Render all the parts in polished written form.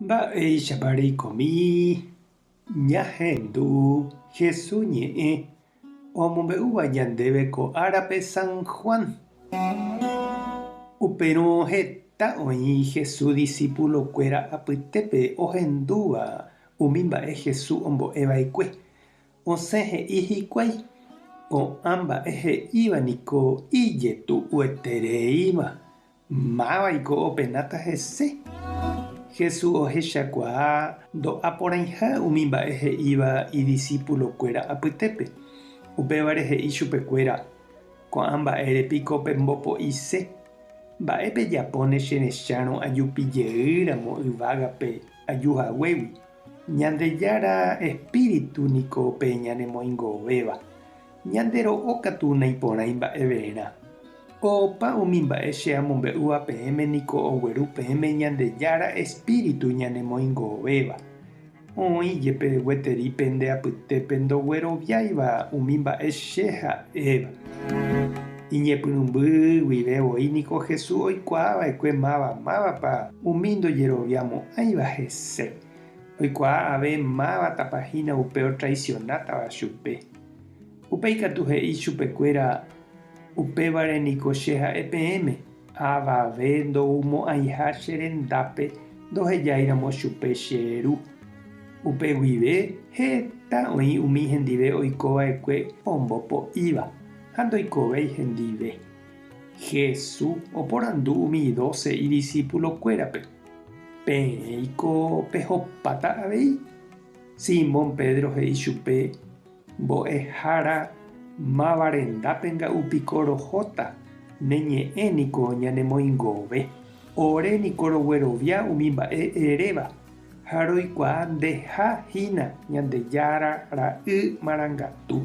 Mba'éichapa reikomi ñahendu Jesús ñe'ẽ omombe'úva ñandéve ko árape San Juan. Upérõ heta oĩ Jesús disípulo-kuéra apytépe ohendúva umi mba'e Jesús ombo'e va'ekue. Osẽ he'i hikuái, Ko'ã mba'e he'íva niko ijetu'uetereíma. Mávaiko openáta hese? Jesús ohechakuaa ndo'aporãiha umi mba'e he'íva idisipulokuéra apytépe. Upévare he'i chupekuéra, Ko'ã mba'ére piko pembopo'ise? Mba'e pejapóne che rechárõ ajupi jeýramo yvágape aju haguégui? Ñandejára espíritu niko pe ñanemoingovéva. Ñande ro'o katu naiporãi mba'everã. Opa umi mba'e che amombe'úva peẽme niko ogueru peẽme Ñandejára espíritu ñanemoingovéva. Oĩ jepe gueteri pende apytépe ndogueroviáiva umi mba'e che ha'éva. Iñepyrũmby guive voi niko Jesús oikuaa va'ekue máva mávapa umi ndojeroviamo'ãiva hese. Oikuaa ave mávatapa hína upe otraisionátava chupe. Upéi katu he'i chupekuéra, Upévare niko che ha'e peẽme, avave ndoumo'ãiha che rendápe ndohejáiramo chupe che Ru. Upe guive heta oĩ umi hendive oiko va'ekue ombopo'íva ha ndoikovéi hendive. Jesús oporandu umi dóse idisipulokuérape, Peẽiko pehopáta avei? Simón Pedro he'i chupe, Mbo'ehára, máva rendápe nga'u piko rohóta, ne ñe'ẽ niko ñanemoingove. Ore niko roguerovia umi mba'e eréva, ha roikuaa ndeha hína Ñandejára Ra'y marangatu.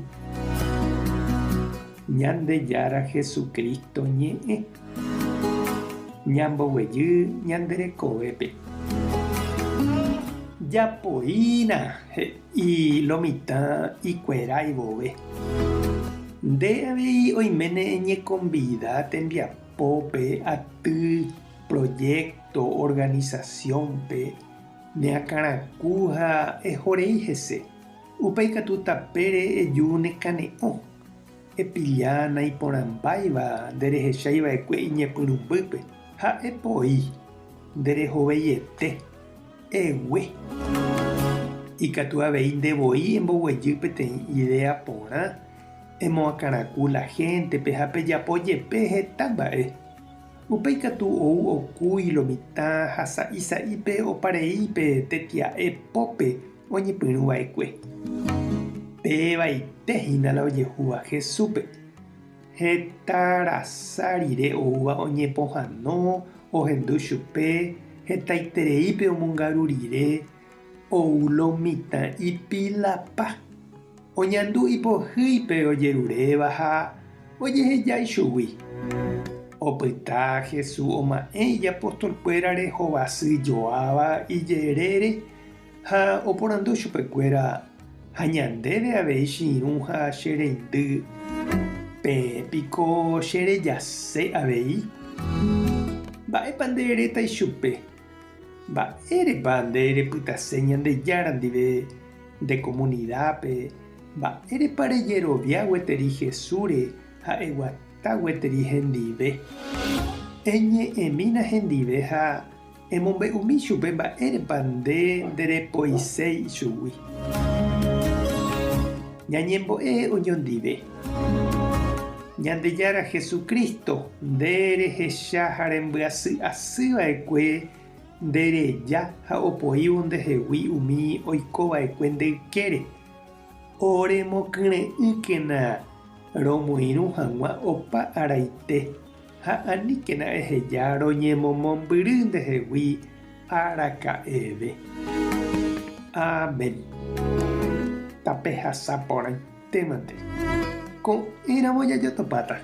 Ñandejára Jesucristo ñe'ẽ. Ñamboguejy ñande rekovépe. Japoína, he'i lo mitã ikuerái vove. Nde avei oiméne eñekonvida tembiapópe, aty, proyecto, organización-pe, neakãraku ha ehorei hese. Upéi katu tapére eju nekane'õ. Epilla naiporãmbáiva nderehechái va'ekue iñepyrũmbýpe, ha epoi nderehoveiete, egue. Ikatu avei nde voi emboguejy peteĩ idea porã, emoakãraku la héntepe ha pejapo jepe heta mba'e. Upéi katu ou okúi lo mitã ha sa'i sa'ípe oparei pe tetia'e pópe oñepyrũ va'ekue. Pevaite hína la ojehúva Jesúspe. Heta rasa rire oúva oñepohãno, ohendu chupe, hetaitereípe omongaru rire, ou lo mitã ipilapa. Oñandu ipohýipe ojeruréva ha ojeheja ichugui. Opyta Jesús oma'ẽ ijapostolkuérare hovasy joáva ijerére ha oporandu chupekuéra, Ha ñandéve avei che irũ ha che reindy, peẽ piko che rejase avei? Mba'épa nde eréta ichupe? Mba'érepa nde repytase Ñandejára ndive nde komunidápe? Mba'érepa rejerovia gueteri Jesúsre ha eguata gueteri hendive? Eñe'ẽmína hendive ha emombe'umi chupe mba'érepa nde nderepoiséi ichugui. Ñañembo'e oñondive. Ñandejára Jesucristo, nde rehecha ha rembyasy asy va'ekue nde reja ha opoívo ndehegui umi oiko va'ekue nde ykére. Oremokyre'ỹkena romoirũ hag̃ua opa araite ha aníkena eheja roñemomombyry ndehegui araka'eve. Amén. Tapehasa porãitémante. Ko'ẽramo jajotopáta.